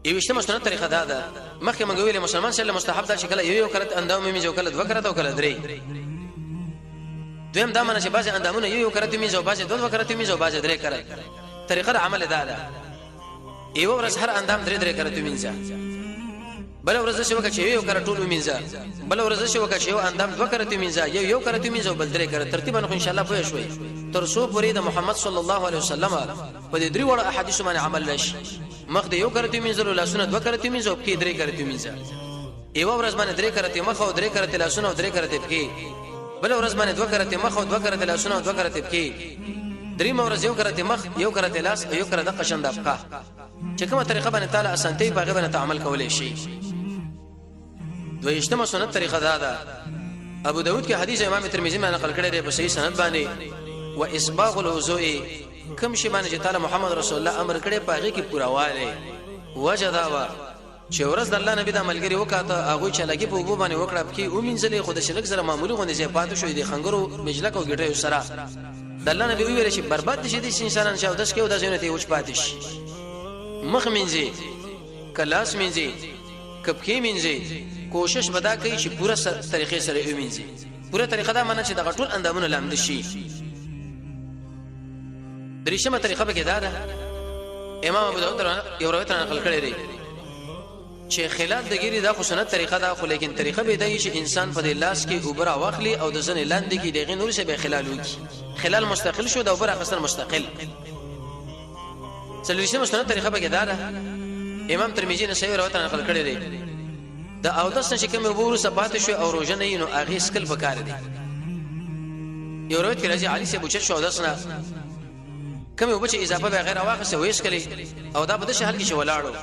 یوشتمه سنت طریقه دا ده، مخکې موږ ویل مسلمان سره مستحب ده چې کله یو یو کرت اندام مینځي او کله دوه کرت او کله درې. دویم دا معنی چې بعضې اندامونه یو یو کرت مینځي او بعضې دوه دوه کرت مینځي او بعضې درې کرت. طریقه د عمل دا ده، یو ورځ هر اندام درې درې کرت مینځه، بل ورځ چې وکړه چې یو کرت ټول مینځه، بل ورځ چې وکړه چې یو اندام دوه کرت مینځه، یو یو کرت مینځه او بل درې کرت. ترتیبا خو ان شاء الله پوه شوي تر څو پورې د محمد صلی الله علیه وسلم په دې درې وړو احادیث باندې عمل نشي. مخ دې یو کرت مینځلو، لاسونه دوه کرت مینځه او پښې درې کرت مینځه. یو ورځ باندې درې کرت مخ او درې کرت لاسونه او درې کرت پښې، بل ورځ باندې دوه کرت مخ او دوه کرت لاسونه او دوه کرت پښې، درې ورځ یو کرت مخ، یو کرت لاس او یو کرت قشن د افقه. چې کومه طریقه باندې تعالی اسانتي په هغه باندې عمل کولای شي. دویشتمه سنت طریقه دا ده، ابو داود کې حدیث امام ترمذی باندې نقل کړی دی په صحیح سند باندې، و اسباغ الوضوء، کوم شی باندې چې تعالی محمد رسول الله امر کړی په هغه کې پوره وجه دا وا چې ورځ د الله نبی د ملګری وکاته، هغه چې لګي په وبو باندې وکړه پکې او منځلې خود شلک سره معمولی غوندې ځای پاتې شو د خنګرو مجلک او ګټیو سره. د الله نبی ویل چې برباد شي د انسانان چې او داس کې او داسې نه ته وچ پاتې شي. مخ منځي کلاس منځي کپکې منځي، کوشش بدا کوي چې پوره طریقې سره یې منځي. پوره طریقه دا معنی چې د ټول اندامونه لاندې شي. دریشمه طریقه به کې دا ده، امام ابو داود یو روایت نقل کړی دی چې خلال د ګيري دا خو سنت طریقه ده، خو لیکن طریقه به دی چې انسان په دې لاس کې اوبره واخلي او د ځنې لاندې کې دغه نور څه به خلال وکي، خلال مستقل شو د اوبره اخستل مستقل. څلورشتمه سنت طریقه به کې دا ده، امام ترمذی نه صحیح روایت نقل کړی دی، د اودس نشي کوم وبور سپات شو او روزه نه نو هغه سکل پکار دی. یو روایت کې راځي علي سه بوچت شو اودس نه کوم وبچ اضافه به غیر واخسه وېس کړي او دا په دې حال کې چې ولاړو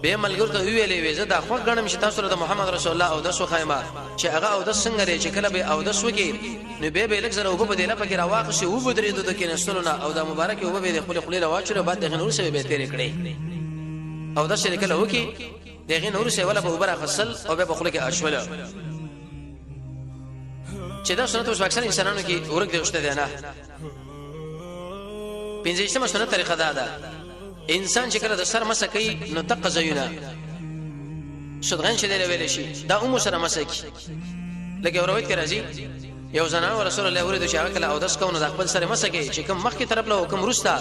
به ملګرو ته ویلې وې زه دا خو غنم چې تاسو له محمد رسول الله او د سو خیمه چې هغه او د څنګه لري چې کله به او د سو کې نو به به لږ زره وب په دې لپاره کې راواخسه و بدرې د کې نسلونه او دا مبارک وب به خپل خپل واچلو بعد دغه نور سه به تیر کړي او د سره کله وکي دغه نور سه ولا به وبره خسل او به خپل کې اشوله. چې دا سنت اوس اکثر انسانانو کې ورک دی اوسته دی نه. پنځه سنت طریقه دا ده، انسان چې کله د سر مسه کوي نو دقه ځایونه صدغن چې دی ویل شي دا عمر سره مسه کوي. لکه روایت کې راځي یو زنان رسول الله ورته چې هغه کله او داس کوو نو د خپل سره مسه کوي چې کوم مخکې طرف له کوم روستا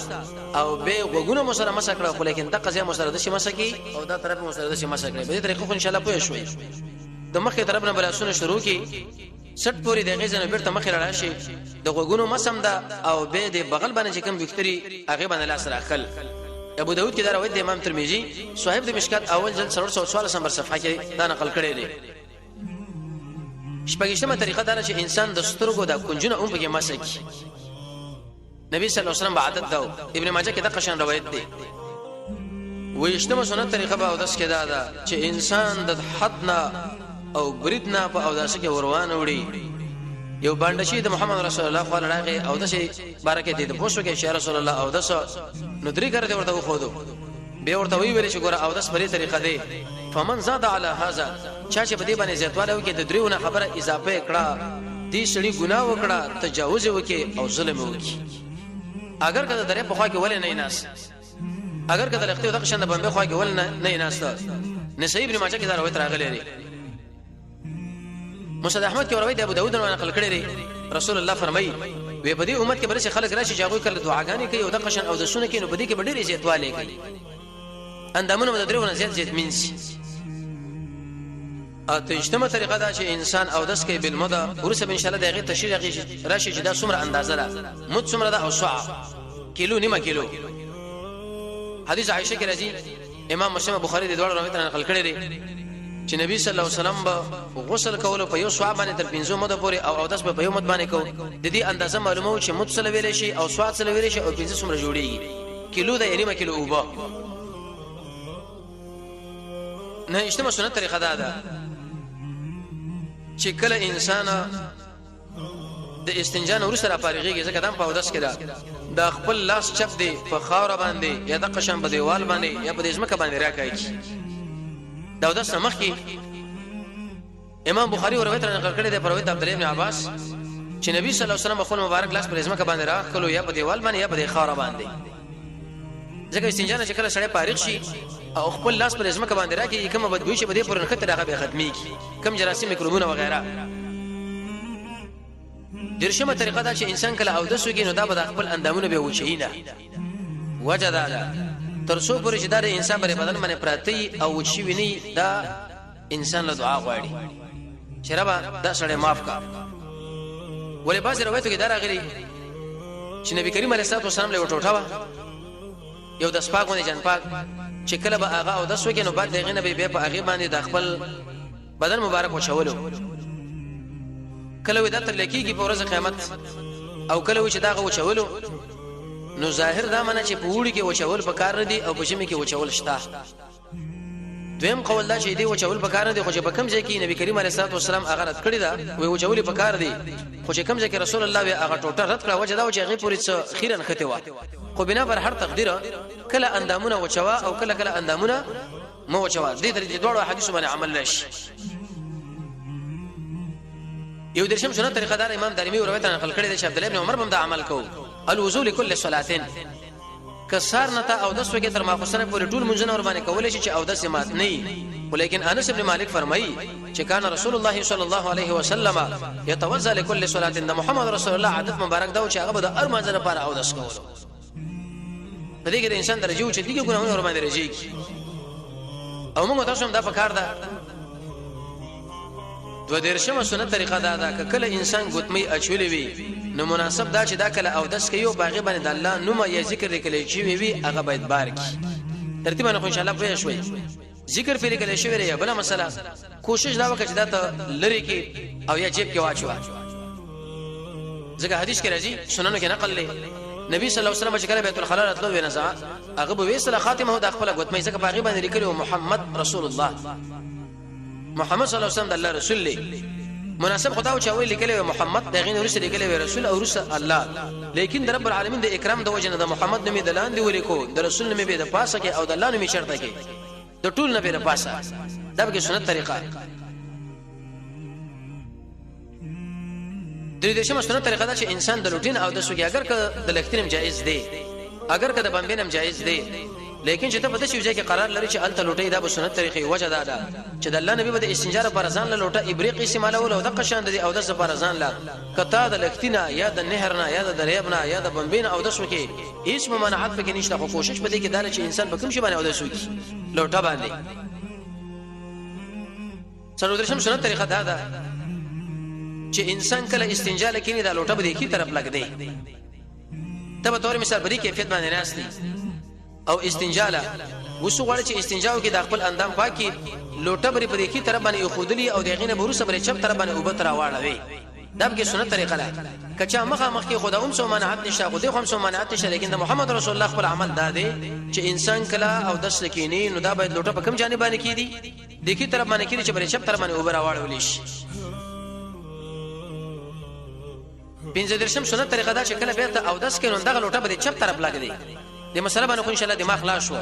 او به غوګونه مو سره مسه کړه، خو لیکن دقه ځای مو سره د شي مسه کوي او دا طرف مو سره د شي مسه کړي. په دې طریقه خو ان شاء الله پوه شوي. د مخکې طرف نه بلاسونه شروع کی سټ پوری د غیزنه بیرته مخې راشي د غوګونو مسم ده او به د بغل باندې چې کوم وکټري هغه باندې لاس راخل. ابو داود کې دا روایت د امام ترمذی صاحب د مشکات اول جلد 414 نمبر صفحه کې دا نقل کړی دی. شپږشتمه طریقه دا چې انسان د سترګو د کنجونه هم پکې مسه کی. نبی صلی الله علیه وسلم عادت داو، ابن ماجه کې د قشن روایت دی. ویشتمه سنت طریقه به اودس کې دا ده چې انسان د حد نه او برید نه په اوداسه کې وروان وړي. یو باندې شي د محمد رسول الله خو راغی او دسه بارکه دې د پوسو کې چې رسول الله اودس نو درې کړه ورته وخودو به ورته وی ویل چې ګوره اودس په دې طریقه دی. فمن زاد علی هذا، چا چې په دې باندې زیاتواله وکړي د دریو نه خبره اضافه کړه، دې سړي ګناه وکړه، تجاوز وکړي او ظلم وکړي. اگر کله درې په خوا کې ولې نه ناس، اگر کله لختي دغه شند بمبه خوا کې ول نه ناس. نسائی ابن ماجه کې دا روایت راغلی دی. مسند احمد کې روایت ابو داود نه نقل کړی دی. رسول الله فرمایي وی په دې امت کې برسه خلک راشي چې هغه کله دعاګانې کوي او د قشن او د سونه کې نو په دې کې ډېر زیاتوالی کوي، اندامونه د درو نه زیات زیات مینسي. اتشتمه طریقه دا چې انسان او دس کې بالمده ورسره ان شاء الله دغه تشریح راشي چې دا څومره اندازه ده، مد څومره ده او صاع کیلو نیمه کیلو. حدیث عائشه کې راځي امام مسلم بخاری د دوه روایت نقل کړی دی چې نبی صلی الله علیه وسلم به غسل کولو په یو صاع باندې تر 15 مده پورې او اودس به په یو مد باندې کو. د دې اندازه معلومه چې مد سره ویل شي او صاع سره ویل شي او 15 څومره جوړیږي، کیلو ده نیمه کیلو اوبه. نه اجتماع سنت طریقه دا ده چې کله انسان د استنجا نه وروسته را فارغېږي، ځکه دا په اودس کې ده، د خپل لاس چپ دی په خاوره باندې یا د قشن په دیوال باندې یا په دې ځمکه باندې راکاږي. دا اودس نه مخکې امام بخاری روایت را نقل کړی دی پر روایت عبد الله بن عباس چې نبی صلی الله علیه وسلم خپل مبارک لاس پر ځمکه باندې راخلو یا په دیوال باندې یا په خاوره باندې. ځکه استنجا نه چې کله سړی فارغ شي او خپل لاس پر ځمکه باندې راکې کومه بدبوې چې به دې پر نښته راغه به ختميږي، کم جراثیم، میکروبونه وغیرہ. درشمه طریقه دا چې انسان کله او د سوګي نو دا به خپل اندامونه به وچی نه. وجه دا ده تر څو پورې چې دا د انسان پر بدن باندې پراتی او وچی ویني، دا انسان له دعا غواړي چې ربا دا سړی معاف کا. ولې بعض روایتو کې دا راغلي چې نبی کریم علیه الصلاه والسلام له ټوټه وا یو د سپاک باندې جان پاک چې کله به هغه او د سوګي نو بعد دغه نبی به په هغه باندې د خپل بدن مبارک وچولو. کله وی دا تر لکېږي په ورځ قیامت، او کله وی چې دا وچولو، نو ظاهر دا منه چې په وړي کې وچول پکار نه دي او په ژمي کې وچول شته. دویم قول دا چې دی وچول پکار نه دي، خو چې په کوم ځای کې نبی کریم علیه الصلاه والسلام هغه رد کړی دا وی وچول پکار دي، خو چې کوم ځای کې رسول الله وی هغه ټوټه رد کړه، وجه دا چې هغه پوری څه خیرن خته و. خو بنا بر هر تقدیر کله اندامونه وچوا او کله کله اندامونه مو وچوا، دې درې دواړو حدیثو باندې عمل نشي. یو درشم سنت طریقه دار امام دارمی روایت نقل کړی دی چې عبد الله ابن عمر هم دا عمل کو، الوضو لكل صلاتين. کسار نه تا او د سوګه تر ماخوسنه پورې ټول منځونه ور باندې کولای شي چې او د سمات نه. ولیکن انس ابن مالک فرمایي چې کان رسول الله صلی الله علیه وسلم يتوضا لكل صلاه. د محمد رسول الله عادت مبارک دا چې هغه به د هر منځ لپاره او دس کولو. په دې کې د انسان درجه او چې دغه ګناهونه ور باندې راځي او موږ تاسو هم دا پکار ده. دو دیرشمه سنت طریقه دا ده کله انسان ګوتمي اچولې وي، نو مناسب دا چې دا کله او دس کوي او باغې باندې د الله نوم یا ذکر لیکل شي وي، هغه باید بار کی. ترتیب نه خو ان شاء الله پوه شوي، ذکر پرې لیکل شوی دی. بل مسله کوشش دا وکړه چې دا ته لری کې او یا جیب کې واچو، ځکه حدیث کې راځي، سننو کې نقل لري، نبی صلی الله علیه وسلم چې کله بیت الخلا راتلو وینځه هغه به ویسله خاتمه د خپل غوتمې، ځکه په هغه باندې لیکلو محمد رسول الله، محمد صلی الله علیه وسلم د الله رسول دی. مناسب خدا او چاوي لیکلی محمد، د غین ورسره لیکلی رسول او رسول الله، لیکن د رب العالمین د اکرام د وجنه د محمد نوم د لاندې ولیکو، د رسول نوم به د پاسه کې او د الله نوم چرته کې، د ټول نبی د پاسه. دا به سنت طریقه. د دې شمه سنت طریقه دا چې انسان د لوټین او د سوګي، اگر که د لختینم جایز دی، اگر که د بمبینم جایز دی، لیکن چې ته په داسې ځای کې قرار لري چې الته لوټي، دا به سنت طریقې. وجه دا ده چې د الله نبی به د استنجا لپاره ځان له لوټه ابریق استعمالول او د قشان د او د لپاره ځان له کته د لختینا یا د نهر نه یا د دریاب نه یا د بمبین او د سوکي هیڅ ممانعت پکې نشته، خو کوشش پدې کې دا چې انسان په کوم شي باندې او د سوکي لوټه باندې. څلور درشم سنت طریقه دا ده چې انسان کله استنجا لکینی دا لوټه به دې کی طرف لګ دی. ته به تور مثال بری کیفیت باندې ناشتي او استنجا له وسو غواړي چې استنجا وکړي، د خپل اندام پاکي لوټه بری په دې کی طرف باندې خودلی او دغه نه بروسه بری چپ طرف باندې وبتر واړوي. دا به سنت طریقه ده. کچا مخه مخ کې خدا هم سو منعت نشته، خو دې هم سو منعت نشته، لیکن د محمد رسول الله خپل عمل دا دی چې انسان کله او دس لکینی نو دا باید لوټه په کوم جانب باندې کیدی، د کی طرف باندې کیدی چې بری چپ طرف باندې وبر واړول شي. پنځه درشم سنت طریقه دا چې کله بیرته او دس کې نو دغه لوټه به چپ طرف لګ دی. د مسله باندې خو ان شاء الله دماغ خلاص شو.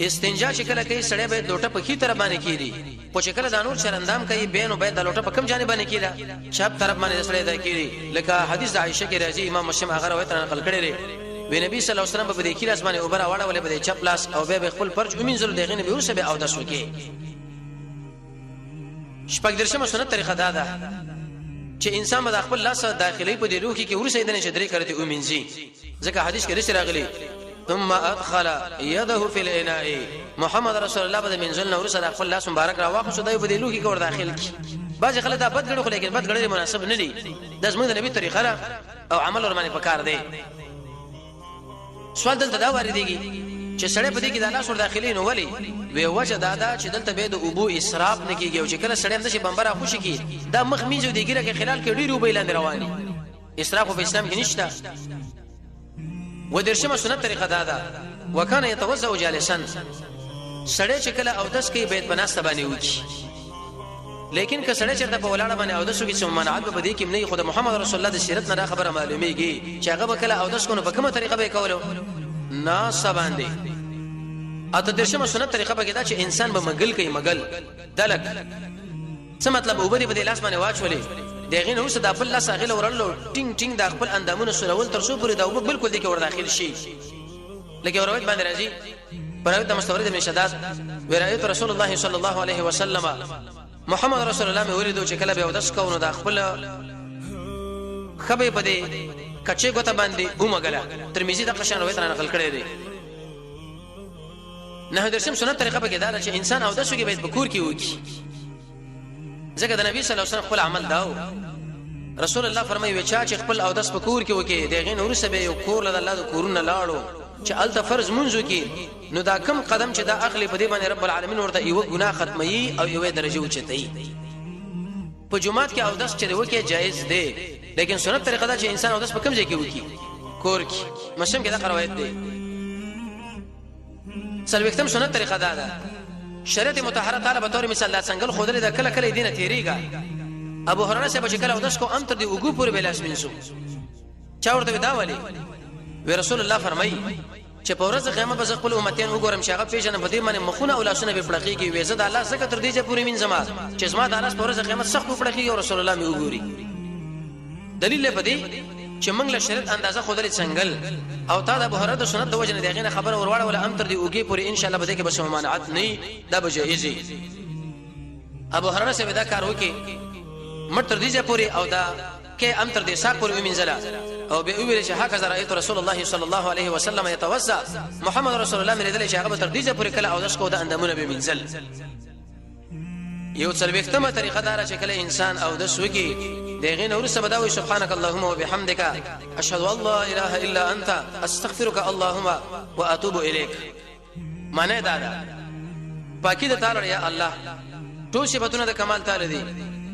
استنجا چې کله کوي سړی به لوټه په کی طرف باندې کیدی، خو چې کله د نور چرندام کوي بینو باید د لوټه په کوم جانب باندې کیده، چپ طرف باندې سړی دا کیدی. لکه حدیث د عائشه کې راځي، امام مسلم هغه روایت نقل کړی دی، وی نبی صلی الله علیه وسلم په دې کې لاس باندې اوبره واړه ولې په چپ لاس او به خپل فرج ومنځل، دغه نه به ورسره به او دس وکي. شپږ درشمه سنت طریقه دا ده چې انسان به د خپل لاس داخلي په دې لوخي کې ورسې دنه چې درې کرته ومنځي، ځکه حدیث کې رسې راغلي ثم ادخل يده في الاناء، محمد رسول الله به منزل نور سره خپل لاس مبارک را واخص دای په دې لوخي کې ور داخل کی. بعض خلک دا بد ګڼي، خو لیکن بد ګڼل مناسب نه دي، د زموږ د نبی طریقه ده او عمل ور باندې پکار دی. سوال دلته دا واردېږي چې سړی په دې کې د لاس ور داخلي نو ولی؟ وی وجه دا ده چې دلته به د اوبو اسراف نه کیږي، او چې کله سړی هم د شي بمبره خوشي کی دا مخ مینځو دی ګیره کې خلال کې ډیر اوبه لاندې رواني، اسراف په اسلام کې نشته. و درشمه سنت طریقه دا ده وکانه يتوضا جالسا، سړی چې کله او دس کوي باید بناسته باندې وکي، لیکن که سړی چرته په ولاړه باندې او دسو کې څه منعت به دې کې نه، خو د محمد رسول الله د سیرت نه دا خبره معلومیږي چې هغه به کله او دس کو نو په کومه طریقه به کولو، ناسه باندې. اته درشمه سنت طریقه به دا چې انسان به مګل کوي، مګل دلک څه مطلب؟ وبدي په دې لاس باندې واچولې، دغه نو څه د خپل لاس هغه ورلو ټینګ ټینګ د خپل اندامونو سره ول تر څو پورې دا وب بالکل دې کې ور داخل شي. لکه روایت باندې راځي، پر روایت مستورد بن شداد، ورایت رسول الله صلی الله علیه وسلم، محمد رسول الله مې ولیدو چې کله به اودس کوو نو دا خپل خبې په دې کچې ګوته باندې ومګله. ترمذی د قشان روایت را نقل کړی دی. نه درسم سنت طریقه به کې دا چې انسان اودس وکړي باید په کور کې وکړي، ځکه د نبی صلی الله علیه وسلم خپل عمل داو. رسول الله فرمایي چې چا چې خپل اودس په کور کې وکړي، دغه نور سبه یو کور له الله د کورونه لاړو چې الته فرض منځ وکړي، نو دا کم قدم چې دا اخلي په دې باندې رب العالمین ورته یو ګناه ختمي او یو درجه اوچتي. په جمعات کې اودس چې وکړي جایز دی، لیکن سنت طریقه دا چې انسان اودس په کوم ځای کې وکړي؟ کور کې. مسلم کې دا روایت دی. څلوېښتم سنت طریقه دا ده، شریعت مطهره تعالی به تور مثال دا څنګه خودلې دا کله کله دینه تیریږي. ابو هريره صاحب چې کله اودس کو ام تر دې وګو پورې بلاس مینسو، چا ورته دا ولي؟ وی رسول الله فرمایي چې په ورځ قیامت به خپل امتیان وګورم چې هغه پیژنم، په دې باندې مخونه او لاسونه به پړقېږي. وې زه د الله زکه تر دې چې پورې مینځم چې زما د الله په ورځ قیامت سخت پړقېږي او رسول الله مې وګوري. دلیل په دې چې موږ له شریعت اندازه خودلې څنګل او تا د ابو هريره د سنت د وجه نه دغه نه خبره ورواړه ولا ام تر دې اوګي پورې، ان شاء الله به دې کې بس ممانعت نه، دا به جایزي. ابو هريره سره دا کار وکي مټ تر دې پورې او دا کې ام تر دې ساق پورې ومنځله او به ویل چې هکذا رايت رسول الله صلی الله علیه وسلم يتوسع، محمد رسول الله مې لیدل چې هغه تر دې پورې کله او داس کو د اندامونه به منځل. یو څلوېښتمه طریقه دار چې کله انسان او د سوګي دغه نور سبا دا وي سبحانك اللهم وبحمدك اشهد ان لا اله الا انت استغفرك اللهم واتوب اليك. معنی دا ده پاکي د تعالی یا الله ټول صفاتونه د کمال تعالی دي،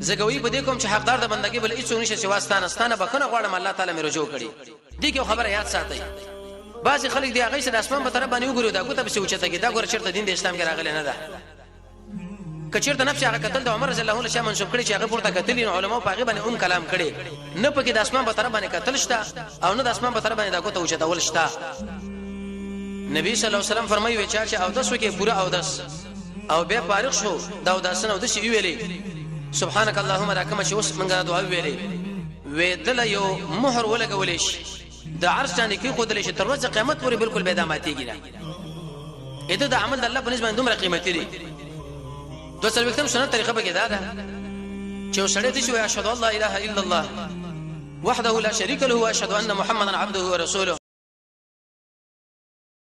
زګوي په دې کوم چې حقدار د بندګي بل هیڅ نشي سوا ستانه، ستانه بخنه غواړم، الله تعالی مې رجوع کړي. دې کې خبره یاد ساتئ، بعضې خلک دی هغه سره اسمان په طرف باندې وګوري دا ګوته به اوچته کې، دا ګوره چېرته دین د اسلام کې راغلی نه ده. کچیرته نفس هغه قتل د عمر رضی الله عنه شامن منسوب کړي چې هغه پورته قتل، نو علماء په هغه باندې هم کلام کړي، نه پکې د اسمان په طرف باندې قتل شته او نه د اسمان په طرف باندې دا ګوته اوچتول شته. نبی صلی الله علیه وسلم فرمایي چې چا چې اودس وکي پوره اودس او بیا فارغ شو دا اودس نه اودس ویلې سبحانك اللهم، دا کوم چې اوس مونږه دعا ویلې وې دل یو مهر ولګولې شي د عرش باندې کې خودلې شي تر ورځې قیامت پورې بالکل به دا ماتيږي نه. اته د عمل د الله په نسبت دومره قیمتي دي. دو څلوېښتم سنت طریقه به کې دا ده چې سړی دې شي اشهد ان لا اله الا الله وحده لا شريك له واشهد ان محمدا عبده ورسوله.